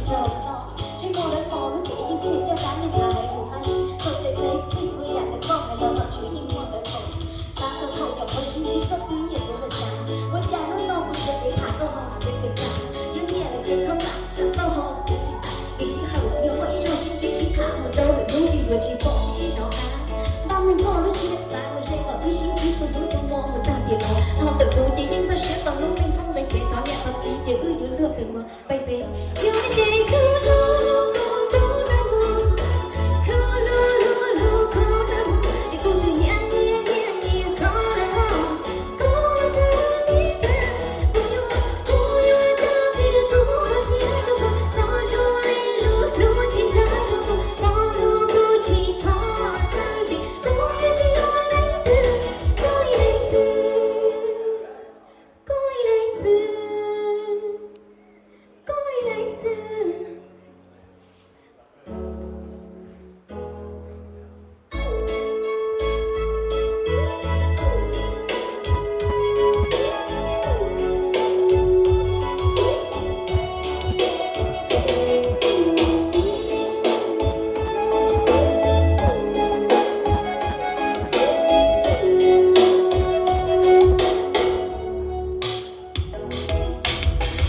Ntsej muag dawb mos lub cev yeej txhij caj dab niag nthav hais lus qab zib, txhua xeeb txhij txhua yam ntawm koj hais los nom tswv yeej muaj ntawd foom. Xav tau thaum yog koj sib ntsib koj twb nyiam kuv lawm sas, ua cas hnub no kuv tseem pheej tham koj ho mam peb pes tsawg. Yog nyiam lawm ces txhob lam tsam koj ho kuv tsis xav, vim sij hawm tsis yog muaj ib zaug sib ntsib sib tham mus rau lwm hnub ces yuav tsis pom sib hnov qab. Npaj mloog koj lub siab xav ua ze kom twb sib ntsib txhua hnub txhua hmo mus tag tiam no, ho ntawm kuv ces yeej npaj siab tos hnub peb phooj peb tsev thov niam thov txiv ces wb yuav luag tawm mus peb peb. Yog ces hlub hlub hlub hlub koj na mog, hlub hlub hlub hlub koj na mog, es kuv twb nyiam nyiam nyiam nyiam koj na mog. Koj xav li cas kuv yuav, kuv yuav coj tiag kuv lub siab rau koj, koj zoo li lub hlub tsis ntshai rau kuv, koj hlub kuv tsis txhob txhawj vim kuv yuav tsis yuav leej twg, koj ib leeg xwb, koj ib leeg xwb, koj ib leeg xwb.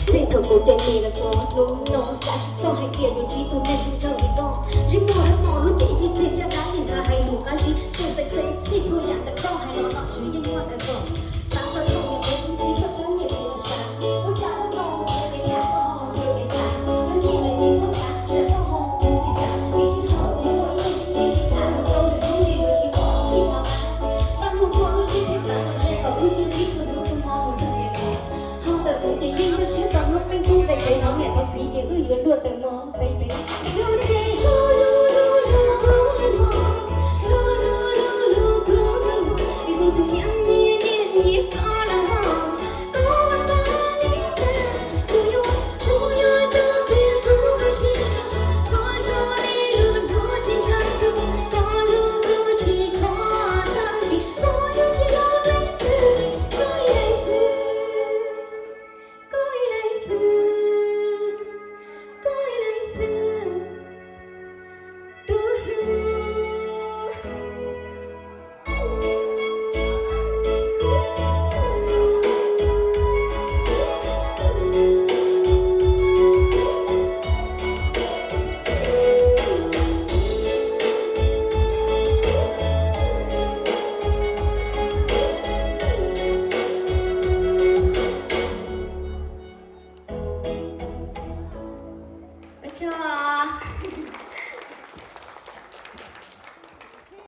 Txij thaum kuv cov niam los txog hnub no xav tsis txog hais tias yuav ntsib tus neeg zoo nraug li koj. Ntsej muag dawb mos lub cev yeej txhij caj dab niag nthav hais lus qab zib, txhua xeeb txhij txhua yam ntawm koj hais los nom tswv yeej muaj ntawd foom. Xav tau thaum yog koj sib ntsib koj twb nyiam kuv lawm sas, ua cas hnub no kuv tseem pheej tham koj ho mam peb pes tsawg. Yog nyiam lawm ces txhob lam tsam koj ho kuv tsis xav, vim sij hawm tsis yog muaj ib zaug sib ntsib sib tham mus rau lwm hnub ces yuav tsis pom sib hnov qab. Npaj mloog koj lub siab xav ua ze kom twb sib ntsib txhua hnub txhua hmo mus tag tiam no, ho ntawm kuv ces yeej npaj siab tos hnub peb phooj peb tsev thov niam thov txiv ces wb yuav luag tawm mus peb peb.